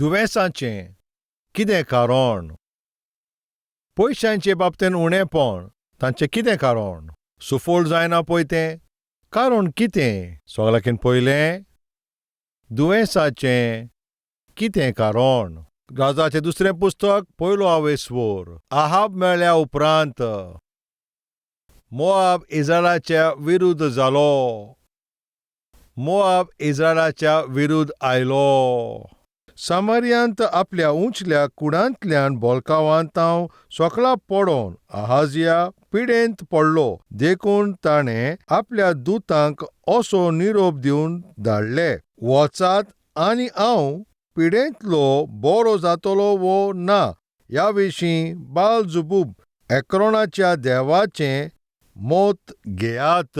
दुयेंसाचें कितें कारण? पयशांचे बाबतीन उणेपण तांचें कितें कारण? सुफळ जायना पळय तें कारण कितें? सगळ्याकीन पयलें दुयेंसाचें कितें कारण? राजाचें दुसरें पुस्तक पयलो आवेस्वोर. आहाब मेळ्ळ्या उपरांत मोआब इज्रायलाच्या विरुद्ध जालो. मोआब इज्रायलाच्या विरुद्ध आयलो. सामरियांत आपल्या उंचल्या कुडांतल्यान बोलकावांत हांव सोकळा पडोवन आहाजिया पिडेंत पडलो, देखून ताणें आपल्या दुतांक असो निरोप दिवन धाडले, वचात आनी हांव पिडेंतलो बरो जातलो वो ना ह्या विशीं बाल जुबूब एक्रोनाच्या देवाचें मत घेयात.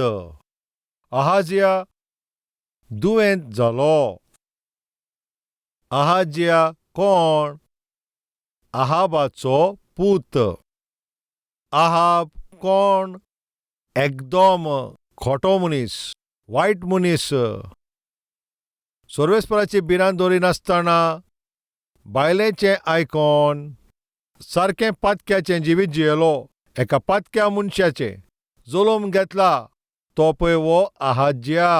आहाजिया दुयेंत जालो. आहाजिया कोण? आहाबाचो पूत. आहाब कोण? एकदम खोटो मनीस, वायट मनीस. सर्वेस्पराची भिरांत दवरिनासतना बायलेचें आयकोन सारकें पातक्याचें जिवीत जियेलो. एका पातक्या मनशाचें जल्म घेतला तो पळय वो आहाजिया.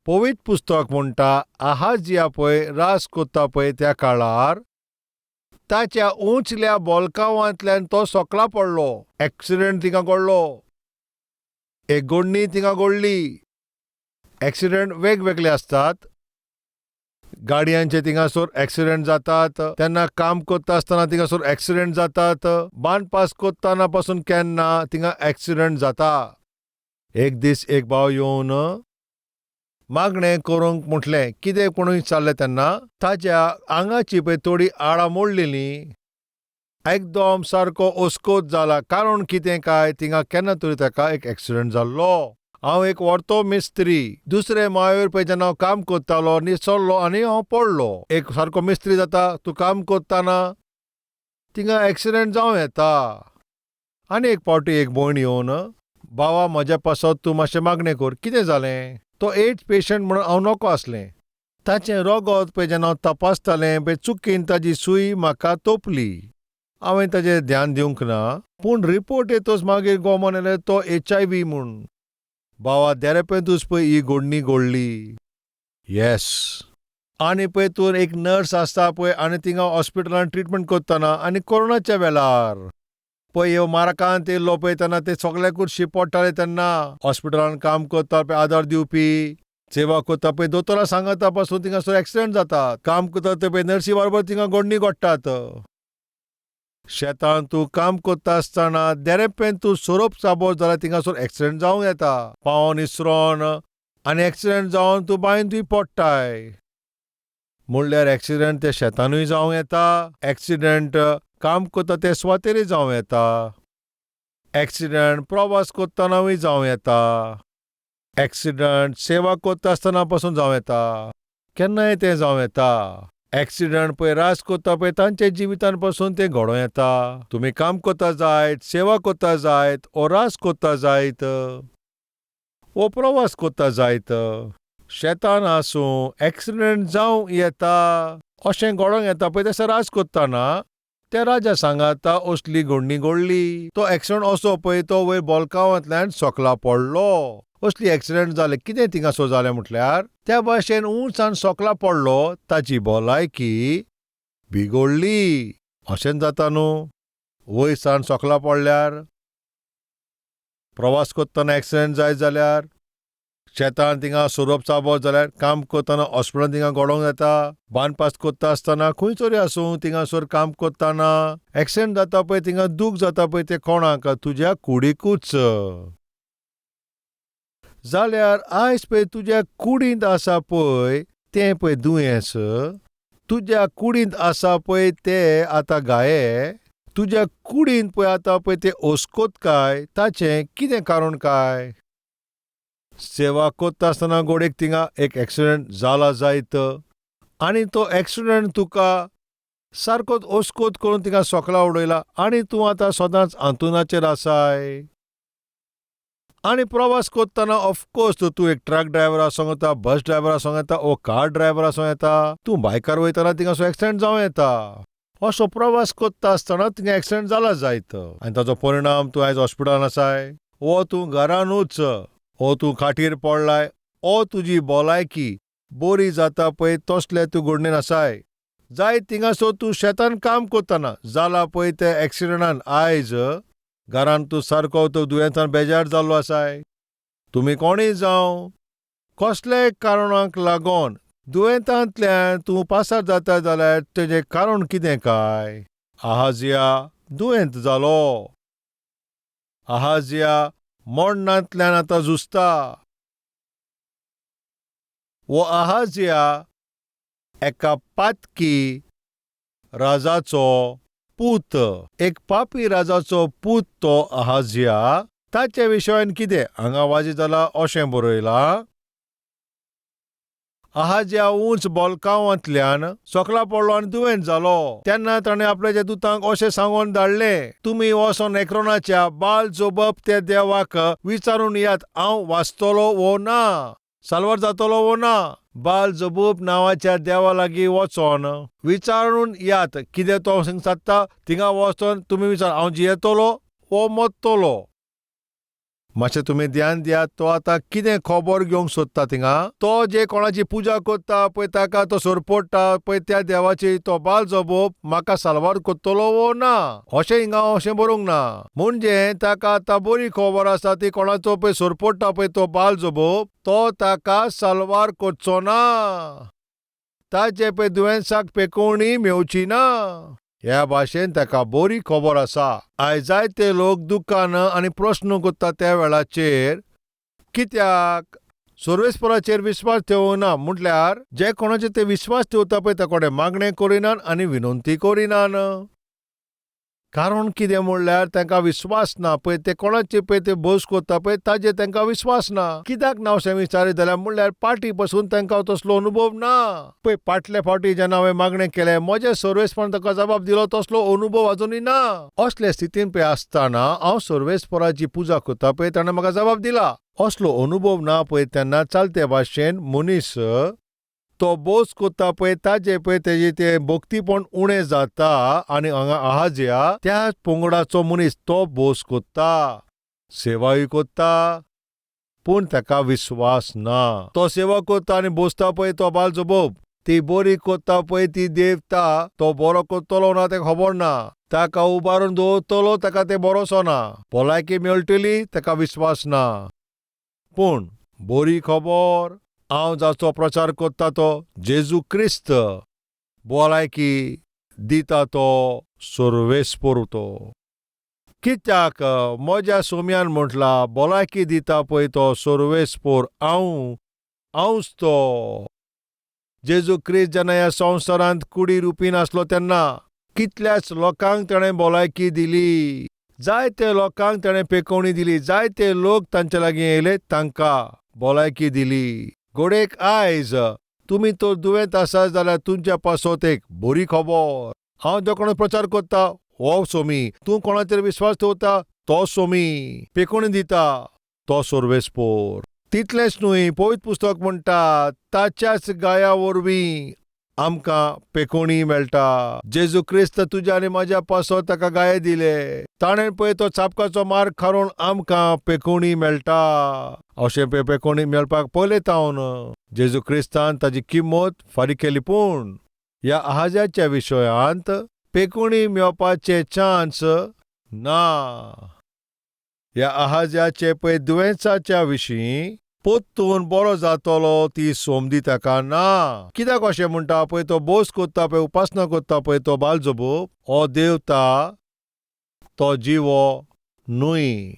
पवित्र पुस्तक म्हणटा आहाजिया पळय रास कोत्ता पळय त्या काळार ताच्या उंचल्या बोलकावांतल्यान तो सोकला पडलो. एक्सिडंट थिंगा घडलो, एक गोडणी थिंगा घडली. एक्सिडंट वेगवेगळे आसतात. गाडयांचे थिंगासर एक्सिडंट जातात, तेन्ना काम करता आसतना थिंगासर एक्सिडंट जातात, बांदपास करतना पासून केन्ना थिंगा एक्सिडंट जाता. एक दीस एक भाव येवन मागणें करूंक म्हटलें, कितें कोणूय विचारलें तेन्ना ताज्या आंगाची पळय थोडी आळां मोडलेली, एकदम सारको ओस्कोत जाला. कारण कितें काय थिंगा केन्ना तरी ताका एक एक्सिडंट जाल्लो. हांव एक व्हरतो मिस्त्री, दुसरे माळयेर पळय जेन्ना हांव काम करतालो निसरलो आनी हांव पडलो. एक सारको मिस्त्री जाता, तूं काम करतना थिंगा एक्सिडंट जावं येता. आनी एक पावटी एक भयण येवन, बाबा म्हज्या पासत तूं मातशें मागणें कर. कितें जालें? तो एड्स पेशंट म्हणून हांव नको आसलें. ताचें रगत पळय जेन्ना हांव तपासतालें पळय चुकीन ताजी सूय म्हाका तोपली. हांवें ताजेर ध्यान दिवंक ना, पूण रिपोर्ट येतच मागीर गोमोन येयलें तो HIV म्हूण. बाबा देरेपेंतूच पळय ही घडणी घडली. येस. आनी पळय तूं एक नर्स आसता पळय आनी थिंगा हॉस्पिटलान ट्रिटमेंट करतना आनी कोरोनाच्या वेळार पळय ह्यो मारकांत येयल्लो पळय तेन्ना ते सगळ्याकूच शिपडटाले. तेन्ना हॉस्पिटलान काम करता पळय आदार दिवपी सेवा करता पळय दोतोरां सांगता पासून थिंगासर एक्सिडंट जातात. काम करता ते पळय नर्सी बरोबर थिंगा घडणी घडटात. शेतान तूं काम करता आसतना देरेपेंत तूं सोरोप चाबत जाल्यार थिंगासर एक्सिडंट जावंक येता. पावोन इसरोन आनी एक्सिडंट जावन तूं बांयंतूय पडटाय. म्हणल्यार एक्सिडंट ते शेतानूय जावं येता, एक्सिडंट काम करता ते सुवातेरूय जावं येता, एक्सिडंट प्रवास करतनाय जावं येता, एक्सिडंट सेवा करता आसतना पासून जावं येता, केन्नाय तें जावं येता. एक्सिडंट पळय रास करता पळय तांच्या जिवितान पासून तें घडोवं येता. तुमी काम करता जायत, सेवा करता जायत, वो रास करता जायत, वो प्रवास करता जायत, शेतान आसूं एक्सिडंट जावं येता. अशें घडोवंक येता पळय तशें रास करतना त्या राजा सांगाता असली घडणी घडली. तो एक्सिडंट असो पळय तो वयर बोलकावांतल्यान सोकला पडलो. असली एक्सिडंट जाले. कितें थिंगासर जालें म्हटल्यार त्या भाशेन उंचान सोकला पडलो, ताची भलायकी बिगडली. अशेंच जाता न्हू वयर सान सोकला पडल्यार, प्रवास करतना एक्सिडंट जायत जाल्यार, शेतान थिंगा सोरोप चाबत जाल्यार, काम करतना हॉस्पिटलान थिंगा घडोवंक येता, बांदपास करता आसतना खंय तरी आसूं थिंगासर काम करतना एक्सिडंट जाता पळय थिंगा दूख जाता पळय तें कोणाक? तुज्या कुडीकूच. जाल्यार आयज पळय तुज्या कुडींत आसा पळय तें पळय दुयेंस, तुज्या कुडींत आसा पळय ते आतां गाये, तुज्या कुडींत पळय आतां पळय तें ओस्कोत काय, ताचें कितें कारण काय? सेवा करता आसतना गोडेक थिंगा एक एक्सिडंट जाला जायत आनी तो एक्सिडंट तुका सारकोच ओस्कोत करून थिंगा सोकला उडयला आनी तूं आतां सदांच आंतुनाचेर आसाय. आनी प्रवास करतना ऑफकोर्स तूं एक ट्रक ड्रायव्हर आसूंक येता, बस ड्रायव्हर आसूंक येता वो कार ड्रायव्हर आसूं येता. तूं बायकार वयतना थिंगासो एक्सिडंट जावं येता. असो प्रवास करता आसतना थिंगा एक्सिडंट जाला जायत आनी ताचो परिणाम तूं आयज हॉस्पिटलान आसाय, वो तूं घरानूच, वो तूं खाटीर पडलाय, वो तुजी भलायकी बरी जाता पळय तसले तूं घडणेन आसाय. जाय थिंगासो तूं शेतान काम करतना जाला पळय ते एक्सिडंटान आयज घरान तूं सारको तूं दुयेंतान बेजार जाल्लो आसाय. तुमी कोणूय जावं कसल्याय कारणाक लागून दुयेंतांतल्यान तूं पासार जाता जाल्यार तेजें कारण कितें काय? आहाजिया दुयेंत जालो. आहाजिया मरणांतल्यान आतां झुजता. वो आहाजिया एका पातकी राजाचो पूत, एक पापी राजाचो पूत तो आहाजिया. ताचे विशयान कितें हांगा वाजी जाला अशें बरयलां. आहाजिया उंच बोलकांवांतल्यान सकला पडलो आनी दुयेंत जालो. तेन्ना ताणें आपल्याच्या दुतांक अशें सांगून धाडलें, तुमी वचोन एक्रोनाच्या बाल जोबप त्या देवाक विचारून येयात, हांव वाचतलो वो ना, साल्वार जातलो वो ना. बाल जबूब नांवाच्या देवा लागीं वचोन विचारून यात कितें तो सादता. थिंगा वचोन तुमी विचार, हांव जियेतलो वो मरतलो. मातशें तुमी ध्यान दियात, तो आतां कितें खबर घेवंक सोदता थिंगा. तो जे कोणाची पुजा करता पळय ताका तो सरपडटा पळय त्या देवाची, तो बाल जबूब म्हाका साल्वार करतलो वो ना अशें हिंगा अशें बरोवंक ना. म्हणजे ताका आतां बरी खबर आसा ती कोणाचो पळय सरपडटा पळय तो बाल जबूब तो ताका साल्वार करचो ना, ताचे पळय दुयेंसाक पेकोवणी मेवची ना. ह्या भाशेन ताका बरी खबर आसा. आयज जायते लोक दुकान आनी प्रस्न करता त्या वेळाचेर, कित्याक सर्वेस्पराचेर विस्वास ठेवना. म्हटल्यार जे कोणाचे ते विस्वास ठेवता पळय त्या कोणें मागणें करिनात आनी विनंती करिनात. कारण कितें म्हणल्यार तांकां विस्वास ना पळय ते कोणाचे पळय ते भोस करता पळय ताजेर तांकां विस्वास ना. कित्याक ना अशें विचारीत जाल्यार म्हणल्यार पाटी पसून तांकां तसलो अनुभव ना. पळय फाटले फावटी जेन्ना हांवें मागणें केलें म्हज्या सर्वेस्परान ताका जबाब दिलो तसलो अनुभव अजुनूय ना. असले स्थितीन पळय आसतना हांव सर्वेस्पराची पुजा करता पळय ताणें म्हाका जबाब दिला. असलो अनुभव ना पळय तेन्ना चलते भाशेन मनीस तो बोस करता पळय ताजे पळय तेजे ते भक्तीपण उणें जाता. आनी हांगा आहाजिया त्या पंगडाचो मनीस तो बोस करता, सेवाय करता, पूण ताका विस्वास ना. तो सेवा करता आनी बोसता पळय तो बाल जबोब ती बरी करता पळय ती देवता, तो बरो करतलो ना तें खबर ना. ताका उबारून दवरतलो ताका तें बरोसो ना, भलायकी मेळटली ताका विस्वास ना. पूण बरी खबर हांव जाचो प्रचार करता तो जेजू क्रिस्त भलायकी दिता तो सर्वेस्पोर तो. कित्याक म्हज्या सोम्यान म्हटलां भलायकी दिता पळय तो सर्वेस्पोर हांव, हांवच तो. जेजू क्रिस्त जेन्ना ह्या संवसारांत कुडी रुपीन आसलो तेन्ना कितल्याच लोकांक ताणें भलायकी दिली, जायते लोकांक ताणें पेकोवणी दिली, जायते लोक तांचे लागीं येयले तांकां भलायकी दिली. घोडेक आयज तुमी तर दुयेंत आसा जाल्यार तुमच्या पासत एक बरी खबर. हांव जो कोणा प्रचार करता हो सोमी, तूं कोणाचेर विस्वास दवरता तो सोमी, पेकोवणी दिता तो सर्वेस्पोर. तितलेंच न्हय, पवित्र पुस्तक म्हणटा ताच्याच गाया वरवीं आमकां पेकोवणी मेळटा. जेजू क्रिस्त तुज्या आनी म्हज्या पासत ताका गाये दिले, ताणें पळय तो चापकाचो मार्ग खारून आमकां पेकोवणी मेळटा. अशें पळय पेकोवणी मेळपाक पयलें तावन जेजू क्रिस्तान ताजी किंमत फारीक केली. पूण ह्या आहाजाच्या विशयांत पेकोवणी मेळपाचे चान्स ना. ह्या आहाजाचे पळय दुयेंसाच्या विशीं पोत्तून बरो जातलो ती सोमदी ताका ना. कित्याक अशें म्हणटा पळय तो बोस करता पळय उपासना करता पळय तो बालजबूब हो देवता तो जिवो न्हय.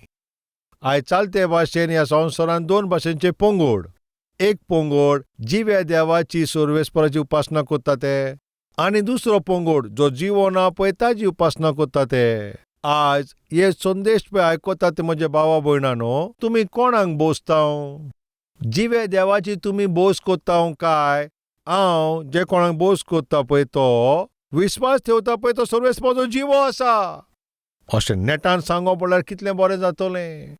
आयज चालते भाशेन ह्या संवसारांत दोन भाशेंचे पंगड. एक पंगड जिव्या देवाची सर्वेस्पराची उपासना करता ते, आनी दुसरो पंगड जो जिवो ना पळय ताजी उपासना करता ते. आज हे संदेश पळय आयकता ते म्हजे भावा भयणानो, तुमी कोणाक बोसता? जिव्या देवाची तुमी बोस करता काय हांव जे कोणाक बोस करता पळय तो विस्वास ठेवता पळय तो सर्वेस्पराचो जिवो आसा अशें नेटान सांगप म्हणल्यार कितलें बरें जातलें.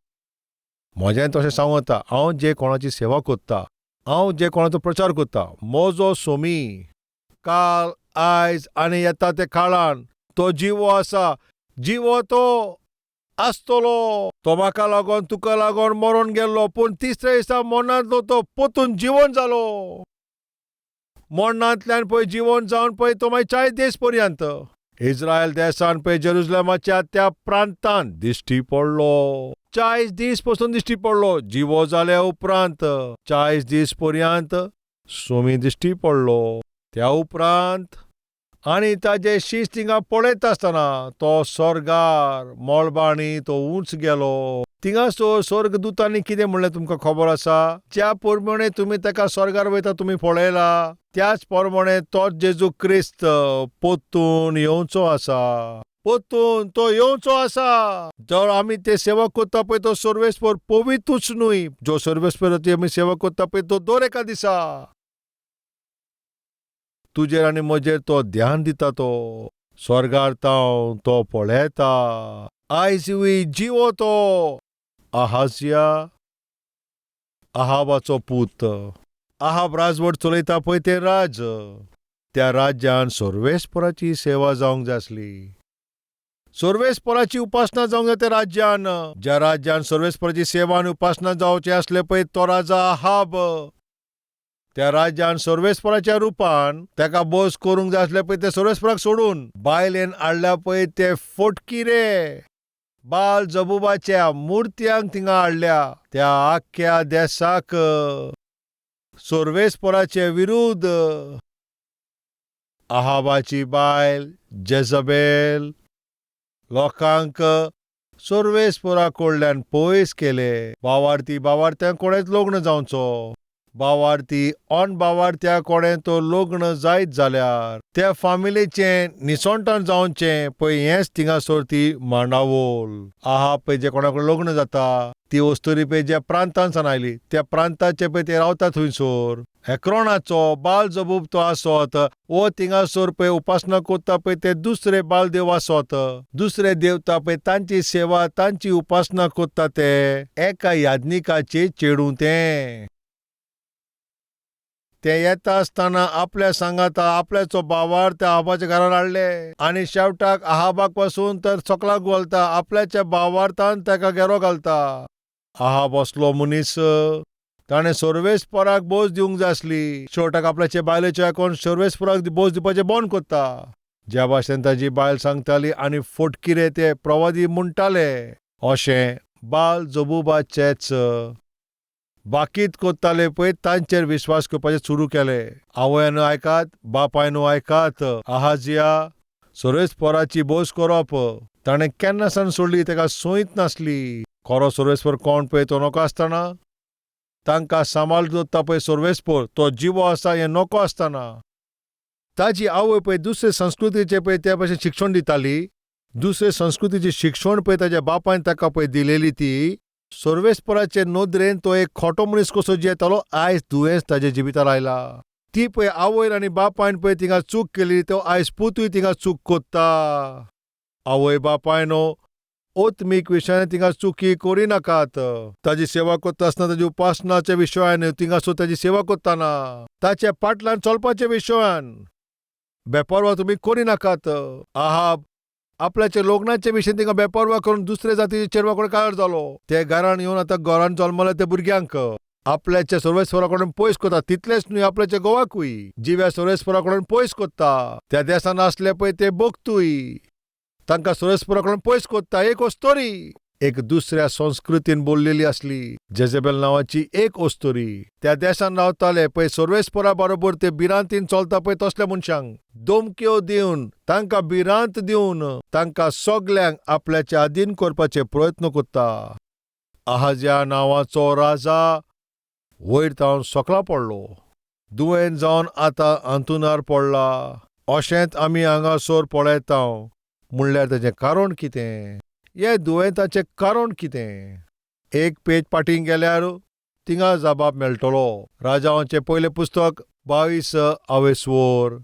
म्हजें तशें सांगू येता, हांव जे कोणाची सेवा कोत्ता, हांव जे कोणाचो प्रचार कोत्ता, म्हजो सोमी काल आयज आनी येता ते काळान तो जिवो आसा, जिवो तो आसतलो. तो म्हाका लागोन तुका लागोन मरोन गेल्लो, पूण तिसऱ्या दिसा मरणांतलो तो पोतून जिवन जालो. मरणांतल्यान पळय जिवन जावन पळय तो मागीर 40 दीस पर्यंत इस्रायल देसान पळय जेरुजलेमाच्या त्या प्रांतान दिश्टी पडलो. 40 दीस पसून दिश्टी पडलो. जिवो जाल्या उपरांत 40 दीस पर्यंत सोमी दिश्टी पडलो. त्या उपरांत आनी ताजे शीस थिंगा पळयता आसतना तो स्वर्गार मळबांनी तो उंच गेलो. थिंगासर स्वर्गदुतांनी कितें म्हणलें तुमकां खबर आसा? ज्या प्रमाणे तुमी ताका स्वर्गार वयता तुमी पळयला, त्याच प्रमाणे तोच जेजू क्रिस्त पोत्तून येवचो आसा, पोत्तून तो येवचो आसा. जर आमी ते सेवा करता पळय तो सर्वेस्पर पवितूच न्हय, जो सर्वेस्पराची आमी सेवा करता पळय तो दर एका दिसा तुजेर आनी म्हजेर तो ध्यान दिता. तो स्वर्गार तावन तो पळयता. आयजूय जिवो तो. आहाजिया आहाबाचो पूत. आहाब राजवट चलयता पळय तें राज, त्या राज्यान सर्वेस्पराची सेवा जावंक जाय आसली, सर्वेस्पराची उपासना जावंक जाय त्या राज्यान. ज्या राज्यान सर्वेस्पराची सेवा आनी उपासना जावची आसले पळय तो राजा आहाब. त्या राज्यान सर्वेस्पराच्या रुपान ताका बोस करूंक जाय आसले पळय ते सर्वेस्पराक सोडून बायलेन हाडल्या पळय ते फोटकिरे बाल जबुबाच्या मुर्त्यांक थिंगा हाडल्या. त्या आख्ख्या देसाक सर्वेस्पराचे विरुद्ध आहाबाची बायल जेजबेल लोकांक सर्वेस्परा कडल्यान पयस केले. बावार्थी बावार्थ्यां कोणेच लग्न जावचो, बावार्थी अनबावार्थ्या कोणें तो लग्न जायत जाल्यार त्या फामिलीचें निसणटान जावचें पळय हेंच थिंगासर ती मांडावळ. आहा पळय जे कोणा कडेन लग्न जाता ती अस्तुरी पळय ज्या प्रांतान सावन आयली त्या प्रांताचे पळय ते रावता थंयसर एक्रोणाचो बाल जबूब तो आसत वो थिंगासर पळय उपासना करता पळय ते दुसरे बालदेव आसत, दुसरे देवता पळय तांची सेवा तांची उपासना करता ते एका याज्ञिकाचे चेडूं तें. ते येता आसतना आपल्या सांगाता आपल्याचो बावार त्या आहाबाच्या घरान हाडले आनी शेवटाक आहाबाक पासून तर सकलाक घालता, आपल्याच्या बावार्थान ताका घेरो घालता. आहाब असलो मनीस, ताणें सर्वेस्पराक बोस दिवंक जाय आसली, शेवटाक आपल्याचे बायलेचे आयकोन सर्वेस्पराक बोस दिवपाचें बंद करता. ज्या भाशेन ताजी बायल सांगताली आनी फोटकिरे ते प्रवादी म्हणटाले अशें बाल जबुबाचेच बाकीत कोत्ताले पळय तांचेर विश्वास करपाचें सुरू केले. आवयानू आयकात, बापायनू आयकात, आहाजिया सर्वेस्पराची बोस करप ताणें केन्ना सावन सोडली, ताका सोयत नासली. खरो सर्वेस्पर कोण पळय तो नको आसतना, तांकां सांबाळ दवरता पळय सर्वेस्पर तो जिवो आसा हें नको आसतना. ताजी आवय पळय दुसरे संस्कृतीचें पळय त्या भशेन शिक्षण दिताली. दुसरे संस्कृतीचें शिक्षण पळय ताज्या बापायन ताका पळय दिलेली ती सर्वेस्पराचे नदरेन तो एक खोटो मनीस कसो जियेतालो. आयज दुयेंस ताज्या जिवितार आयला. ती पळय आवयन आनी बापायन पळय थिंगा चूक केली, तो आयज पुतूय थिंगा चूक कोत्ता. आवय बापायनो ओत्मीक विशयान थिंगा चुकी करिनाकात. ताजी सेवा करता आसतना ताजी उपासनाच्या विशयान थिंगासर ताजी सेवा करतना ताच्या पाटल्यान चलपाच्या विशयान बेपर्वा तुमी करिनाकात. आहाब आपल्याच्या लग्नाच्या विशयान थिंगा बेपर्वा करून दुसरे जातीच्या चेडवा कडेन काजार जालो. ते घरान येवन आतां घरान जल्मले त्या भुरग्यांक आपल्याच्या सर्वेस्परा कडेन पयस करता. तितलेंच न्हय आपल्याच्या घोवाकूय जिव्या सर्वेस्परा कडेन पयस करता. त्या देसान आसले पळय ते भक्तूय तांकां सर्वेस्परा कडेन पयस करता. एक अस्तोरी एक दुसऱ्या संस्कृतीन बोल्लेली आसली, जेजेबेल नांवाची एक अस्तोरी. त्या देसान रावताले पळय सर्वेस्परा बरोबर ते भिरांतीन चलता पळय तसल्या मनशांक धमक्यो दिवन तांकां भिरांत दिवन तांकां सगल्यांक आपल्याचे अधीन करपाचे प्रयत्न करता. आहाज्या नांवाचो राजा वयर तावन सकला पडलो, दुयेंत जावन आतां अंतुणार पडला. अशेंच आमी हांगासर पळयता. म्हणल्यार ताचें कारण कितें? हे दुयेंताचें कारण कितें? एक पेज पाटीं गेल्यार थिंगा जबाब मेळटलो. राजावाचें पयलें पुस्तक 22 आवेस्वोर.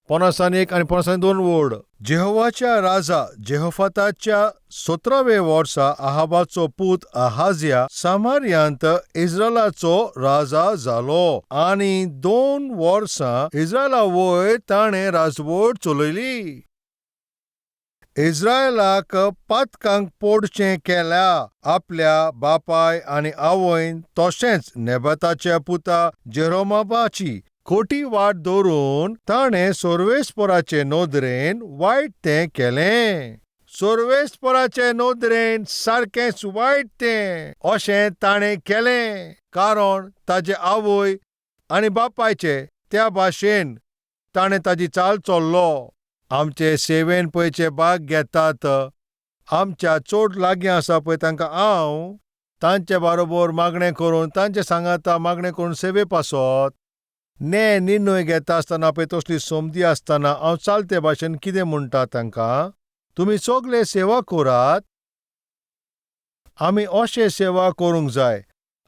50 आनी 1 आनी 52 वड. जेहोवाच्या राजा जेहोफाताच्या 17वे वर्सा आहाबाचो पूत आहाजिया सामार्यांत इस्रायलाचो राजा जालो आनी 2 वर्सां इस्रायला वयर ताणें राजवट चलयली. इस्रायलाक पातकांक पोडचें केल्या आपल्या बापाय आनी आवयन, तशेंच नेबाताच्या पुता जेरोमाबाची खोटी वाट दवरून ताणें सर्वेस्पराचे नदरेन वायट तें केलें. सर्वेस्पराचे नदरेन सारकेंच वायट तें अशें ताणें केलें, कारण ताजे आवय आनी बापायचे त्या भाशेन ताणें ताजी चाल चल्लो. आमचे सेवेन पळय भाग घेतात, आमच्या चड लागीं आसा पळय तांकां हांव तांचे बारोबर मागणें करून, तांचे सांगाता मागणें करून सेवे पासत ने निर्णय घेता आसतना पळय तसली समदी आसतना हांव चालते भाशेन कितें म्हणटा तांकां, तुमी सगळे सेवा करात. आमी अशें सेवा करूंक जाय.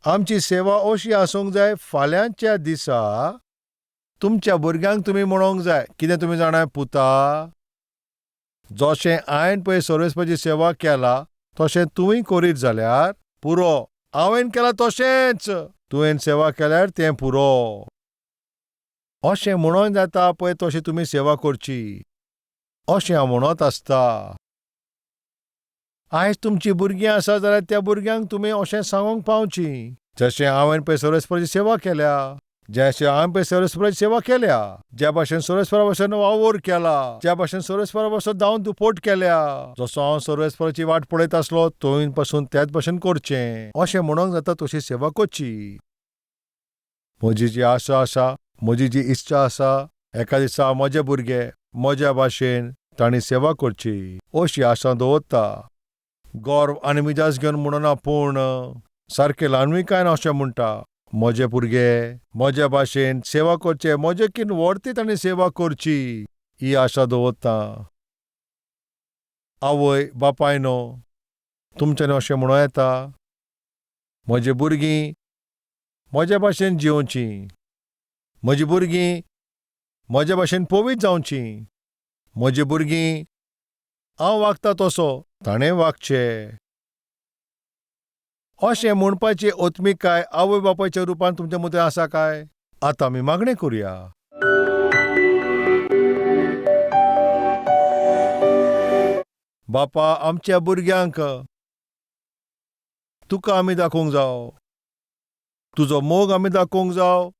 आमची सेवा अशी आसूंक जाय, फाल्यांच्या दिसा तुमच्या भुरग्यांक तुमी म्हणोंक जाय, कितें तुमी जाणा पुता, जशें हांवें पळय सर्वेस्पराची सेवा केला तशें तुवूय करीत जाल्यार पुरो. हांवें केलां तशेंच तुवें सेवा केल्यार तें पुरो. अशें म्हणून जाता पळय तशी तुमी सेवा करची अशें हांव म्हणत आसता. आयज तुमचीं भुरगीं आसा जाल्यार त्या भुरग्यांक तुमी अशें सांगूंक पावची, जशें हांवें पळय सर्वेस्पराची सेवा केल्या, जशें हांवें पळय सर्वेस्पराची सेवा केल्या, ज्या भाशेन सर्वेस्परा भाशेन वावर केला, ज्या भाशेन सर्वेस्परा भाशेन धांवन दुपोट केल्या, जसो हांव सर्वेस्पराची वाट पळयत आसलो थंय पासून त्याच भाशेन करचें अशें म्हणूंक जाता. तशी सेवा करची. म्हजी जी आशा आसा, म्हजी जी इत्सा आसा, एका दिसा म्हजे भुरगे म्हज्या भाशेन तांणी सेवा करची अशी आशा दवरता. गर्व आनी मिजास घेवन म्हणना, पूण सारकें ल्हानविकायन अशें म्हणटा, म्हजे भुरगे म्हज्या भाशेन सेवा करचे, म्हजे कीन व्हडती तांणी सेवा करची ही आशा दवरता. आवय बापायनो, तुमच्यांनी अशें म्हणूं येता, म्हजी भुरगीं म्हज्या भाशेन जियोवचीं, म्हजी भुरगीं म्हज्या भाशेन पवित्र जावचीं, म्हजी भुरगीं हांव वागता तसो ताणें वागचें अशें म्हणपाची ओत्मिकाय आवय बापायच्या रुपान तुमच्या मदीं आसा काय? आतां आमी मागणें करुया. बापा, आमच्या भुरग्यांक तुका आमी दाखोवंक जाव, तुजो मोग आमी दाखोवंक जाव,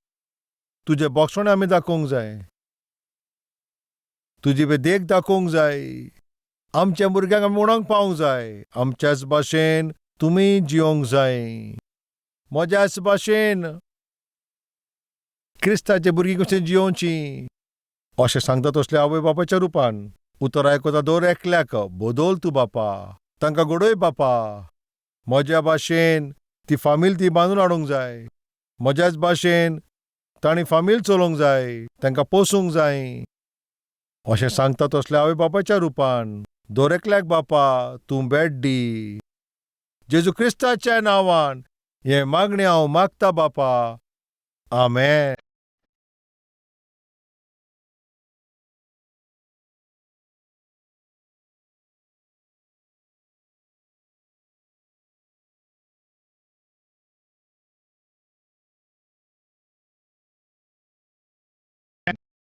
तुजें बक्षण आमी दाखोवंक जाय, तुजी देख दाखोवंक जाय. आमच्या भुरग्यांक आमी म्हणोंक पावंक जाय, आमच्याच भाशेन तुमी जियोंक जाय, म्हज्याच भाशेन क्रिस्ताचे भुरगीं कशीं जियोवचीं अशें सांगता तसले आवय बापायच्या रुपान. उतर आयकता दर एकल्याक बदल तूं बापा, तांकां घडय बापा. म्हज्या भाशेन ती फामील ती बांदून हाडूंक जाय, म्हज्याच भाशेन तांणी फामील चलोवंक जाय, तांकां पोसूंक जाय अशें सांगता तसले आवय बापायच्या रुपान. दर एकल्याक बापा तूं भेट दी. जेजू क्रिस्ताच्या नांवान हें मागणें हांव मागता बापा, आमेन.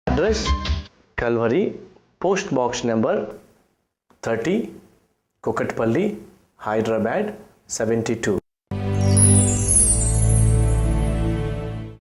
Address: Calvary, Post Box number 30, Kukatpally, Hyderabad 72.